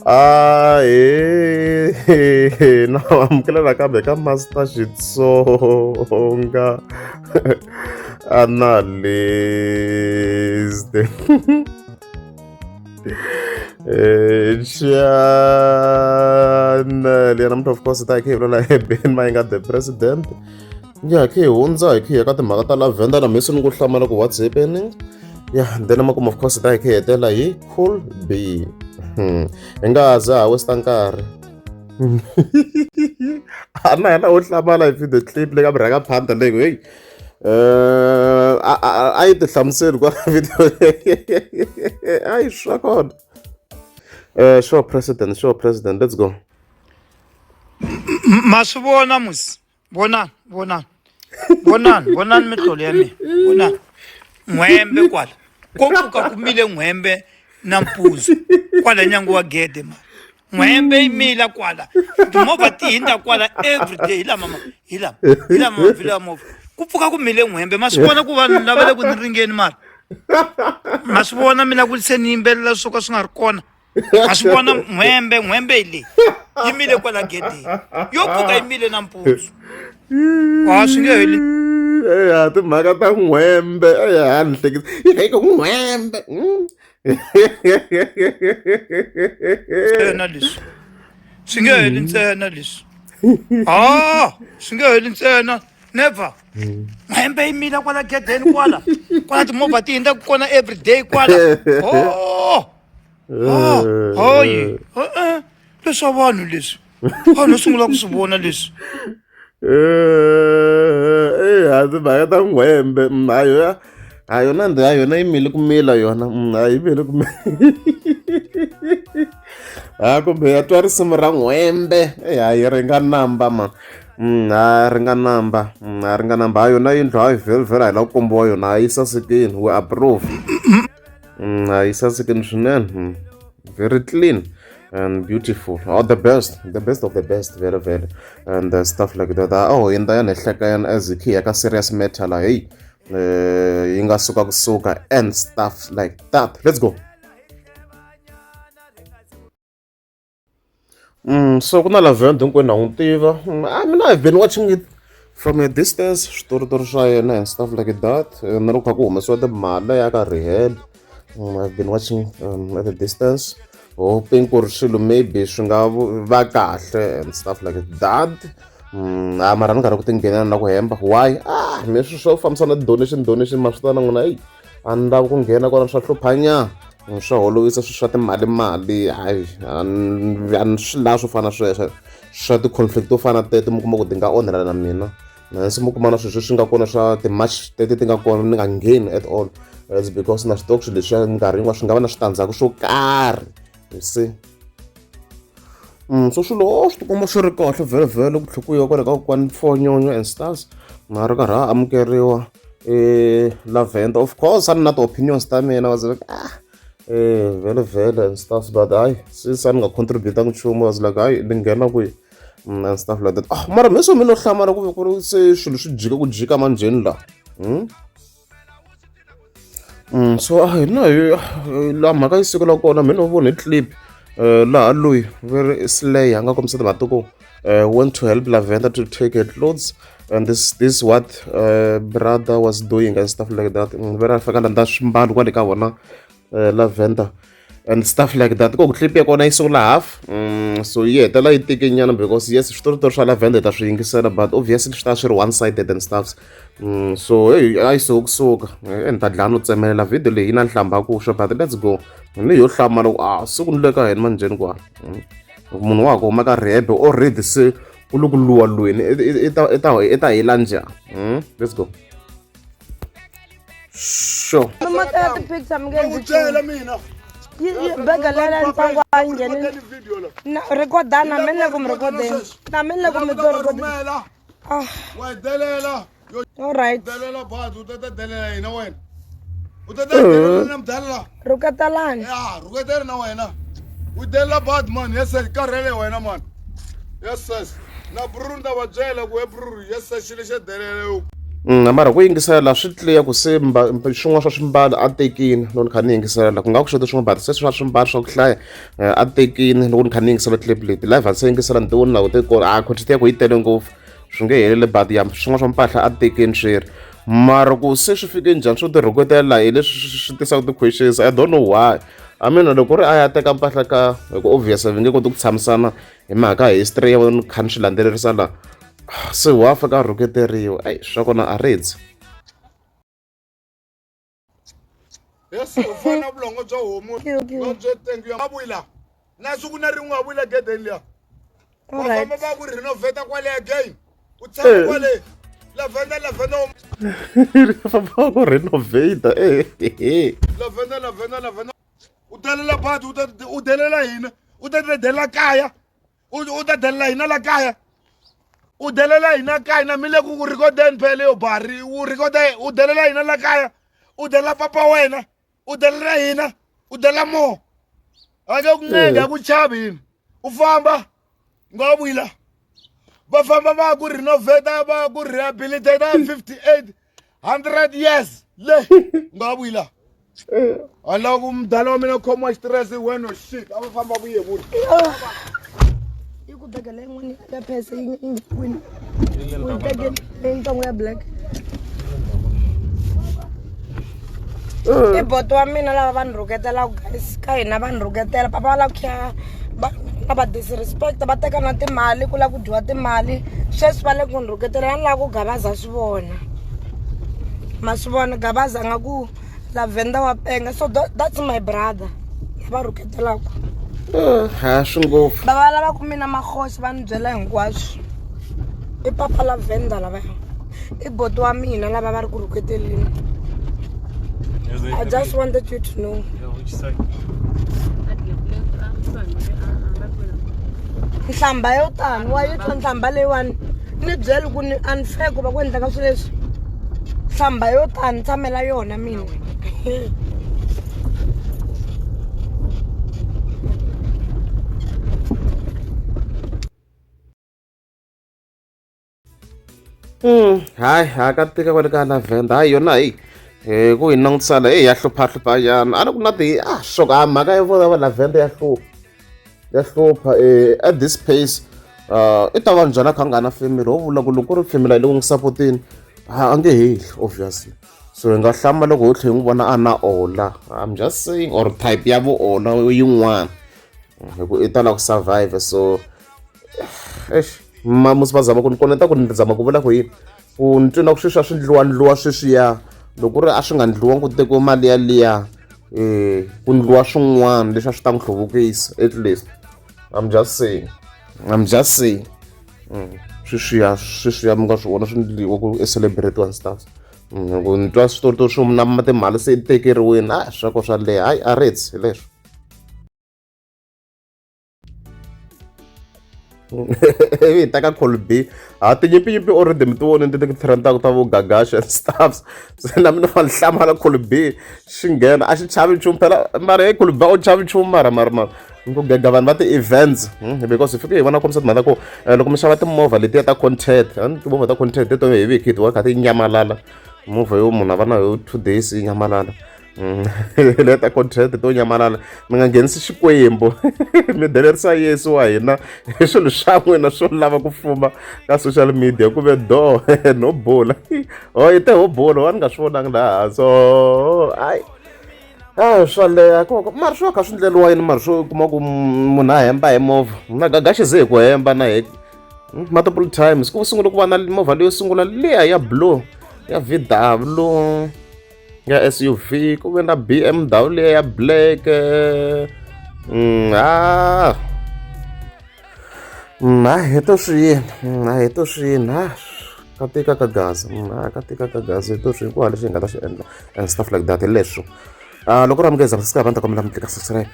Ahee, na amukela nakambe ka Master Xitsonga Analyst. Channel ya namuntlha, of course, ta hi kha hi vulavula hi Ben Mayengani the president. Ya hi kha hi hundza hi kha hi ya ka timhaka ta Lavender na mhisi ni ku hlamala ku what's happening. Ya, then makumu, of course, ta hi kha hi hetela hi Cool B. Hi nga ha za ha waste nkarhi. A na yena wo hlamala hi video clip le ka murhangaphandla leyi, hey, a yi ti hlamuseli kwala video, ayi swa kona. Sure president, sure president, let's go. Ma swi vona musi, vonani, vonani, vonani, vonani mihlolo ya mina, vonani n'hwembe kwala ko pfuka ku mile n'hwembe nampundzu kwala nyango wa gede ma n'hwembe yi mila kwala, timovha ti hindza kwala everyday, hi lama hi lama, hi lama mavhilo ya movha, ku pfuka ku mile n'hwembe. Ma swi vona ku vanhu lava le ku ni ringeni, mara ma swi vona mi la ku se ni yimbelela swo ka swi nga ri kona. Ma swi vona n'hwembe, n'hwembe hi leyi yi mile kwala gedeni, yo pfuka yi mile nampundzu, a swi nge heli. Eya, timhaka ta n'hwembe, eya, ni hlekisa yi kha yi ku n'hwembe. Ntsena leswi swi nge heli, ntsena leswi a swi nge heli ntsena, never. N'hwembe yi mila kwala gedeni kwala, kwala timovha ti hindzaku kona everyday kwala. Oh, oh, hayi, e-e, leswa vanhu leswi, vanhu va sungula ku swi vona leswi. Eya, timhaka ta n'hwembe, a yona, a yona ndzi a yona yi mile ku mila yona, a yi mile ku mila ha kumbe ya twa risimu ra n'hwembe. Eya, yi ringa namba ma, a ri nga namba, a ri nga namba ha yona yindlu, hayi vhele vhele a hi lava ku kombiwa yona, a yi sasekini, we approve. A yi sasekini swinene, very clean and beautiful. Oh, the best, the best of the best, very very and stuff like that. Oh, yinda ya ni hleka yana as hi ya ka serious matter la, hey, yi nga suka kusuka and stuff like that. Let's go. So ku na Lavender, hinkwenu na n'wi tiva. I mean, I've been watching it from a distance, switoritori swa yena and stuff like that. Na loko kha ku humesiwa timali ya ka rehab. I've been watching at a distance, hoping ku ri swilo maybe swi nga va kahle and stuff like that. A mara ni karhi ku tinghenela na ku hemba. Why? Ah, me swi swo fambisana na donation, donation ma swi tiva na n'wina, eyi, a ni lavi ku nghena kona, swa hluphanyana, swa holovisa swilo swa timali mali, hayi, a ni swi lavi swo fana na sweswo swa ti-conflict to fana na teto, mi kuma ku ti nga onhela na mina. Se mi kuma na swilo sweswi nga kona swa ti-march tete ti nga kona, ni nga ngheni at all. It's because na swi tiva ku swilo leswiya minkarhi yin'wana swi nga va na switandzhaku swo karhi, you see. So swilo, oh, swi tikomba swi ri kahle vhele vhele, ku tlhe ku yiwa kwale ka kokwani Fonyonyo and stars, ma ri karhi a amukeriwa Lavender. Of course, a ni na ti-opinions ta mina, was like, ah, vhele vhele and stuff, but hayi, since a ni nga contribute-angi nchumu, was like, hayi, ni nghena kwihi and stuff like that. Ah, mara mhe so mi no hlamala ku ve ku ri se swilo swi jika ku jika manjheni la. So a hi na hi laha mhaka yi sukela kona, mi no vona hi clip laha loyi ve ri Slay a nga kombisa timhaka ta ku went to help Lavender to take her clothes and this what brother was doing and stuff like that. Ve ri a fika landza swimbalo kwale ka vona Lavender and stuff like that. Ku clip ya kona yi sungula half, so yi hetelela yi tike nyana because yes, switoritori swa Lavender hi ta swi yingisela, but obviously swi ta swi ri one sided and stuff. So hey, a yi suka kusuka e ni ta dlaya no tsemelela video leyi yi na nhlamba ku xo, but let's go. Ni yo hlamala ku a siku ni le ka hina manjheni kwala, munhu wa ha ku huma ka rehab already, se ku le ku luwa lweni, i ta hela njhani? Let's go. Sure. Mi teka ti-picture, mi nge Ku byela mina. Bega lela ntsangu a yi ngheni. Recordeni video la. Na rhekoda, na mi ni le ku mi rhekodeni, na mi ni le ku mi to rhekodeni. Rhumela. Ah. Wa delela. Yo all right. Delela badi, u ta ta delela yina wena. U ta ta delela na mudala la. Rhuketelani. Ya, rhuketela na wena. U delela badi man, yes sir, karhele wena man. Yes sir. Na bruru ni ta va byela ku he bruru, yes sir, xilo xa delela yo. Mara ku yingisela swi clear ku se swin'wana swa swimbalo a tekini loko ni kha ni yingisela ku nga ku xota swin'wana but se swa swimbalo swa ku hlaya a tekini loko ni kha ni yingisela clip leti live a se yingisela ni ti voni loko ti kona a content ya ku yi tele ngopfu swi nge heleli but ya swin'wana swa mpahla a tekeni swi ri mara ku se swi fike njhani swo ti rhuketela hi leswi swi tisaka ti-questions. I don't know why. I mean, loko ku ri a ya teka mpahla ka hi ku obvious va nge koti ku tshamisana hi mhaka history ya vona ni kha ni swi landzelerisa laha se wa fika a rhuketeriwa eyi swa kona a ridzi. Yes, u fana na vulongo bya homu byo tengiwa va vuyi laha na siku na rin'we a vuyi la gedeni liya va famba va ku renovate kwale again u tshama kwale lavenda lavenda famba va ku renovate eh lavenda lavenda lavenda u delela badi u delela hina u ta delela kaya u ta delela hina la kaya u delela hina kaya na mi le ku ku rhikodeni phela yo bari u rhikoda u delela hina la kaya u delela papa wena u delela hina u delela mo a nge ku nenge a ku chavi yini u famba nga vuyila va famba va ku renovate va ku rehabilitate 58 100 years le nga vuyila a lava ku mudala wa mina khomiwa xitirese wena shit a va famba vuyevula yi ku bege leyin'wana ya phese yi kwini u yi teke leyintsongo ya black i boti wa mina lava va ni rhuketelaka guys ka hina va ni rhuketela papa va lava ku khiya va va disrespect va teka na timali ku lava ku dyiwa timali sweswi va le ku ni rhuketela ni lava ku Gabaza swi vona ma swi vona Gabaza nga ku Lavenda wa penga so that's my brother va rhuketelaka. Ha swi ngopfu. Va va lava ku mina magosi va ni byela hinkwaswo i papa Lavenda lavaya i boti wa mina lava va ri ku rhuketeleni. I just wanted you to know. Nhlamba yo tani wa yi twa nhlamba leyiwani ni byeli ku ni unfair ku va ku endleka swilo leswi nhlamba yo tani tshamela yona mina. Hayi ha ka tika kwale ka Lavender hayi yona heyi hi ku yi langutisana heyi ya hluphahlupha nyana a ni ku na ti a swo ka mhaka ya vona va Lavender ya hlupha ya hlupha at this pace i ta va njhani a kha a nga na family ho vula ku loko ku ri family a yi le ku n'wi sapoteni a nge heli obviously so hi nga hlamala loko ho tlhela hi n'wi vona a na Ola I'm just saying or type ya vo Ola yin'wana hi ku i ta lava ku survive so eish musi va zama ku ni koneta ku ni zama ku vula ku yini ku ni twi na ku sweswi a swi ndliwa ndliwa sweswiya loko ku ri a swi nga ndliwangi ku tekiwe mali yaliya ku ndliwa swin'wana leswi a swi ta n'wi hluvukisa at least I'm just saying I'm just saying sweswiya sweswiya mi nga swi vona swi ndliwa ku i celebrate and stuff ku ni twa switori swo na timali se tekeriwini a swa ku swa leha hayi a ritsi hi leswo. Ivi hi teka call B ha tinyimpiyimpi already mi ti voni ti ti trendaka ta vo Gagash and stuffs se na mina va ni hlamala call B xi nghena a xi chavi nchumu phela mara hey call B a wu chavi nchumu mara mara mara ku gega vanhu va ti-events because hi fike hi vona kombisa timhaka ku loko mi xava timovha letiya ta content timovha ta content teto hi vhiki hi ti kha ti nyamalala movha yo munhu a va na yo 2 days yi nyamalala leta content to nyamalala mi nga nghenisi xikwembu mi delerisa Yesu wa hina hi swilo swa n'wina swo lava ku fuma ka social media ku ve do no bula o yi te ho bula wa ni nga swi vonangi laha hansi o hayi a swa leha koko mara swi va kha swi ndleriwa yini mara swo kuma ku munhu a hemba hi movha na Gagashi ze hi ku hemba na hi multiple times ku sungule ku va na movha leyo sungula liya ya blue ya VW ya SUV ku ve na BMW liya ya black ha ha hi to swi yini ha hi to swi yini ha ka tika ka gaza ha ka tika ka gaza hi to swi ku hava lexi hi nga ta xi endla and stuff like that hi leswo loko ri amukeza subscribe a ni ta kombela mi tlika subscribe.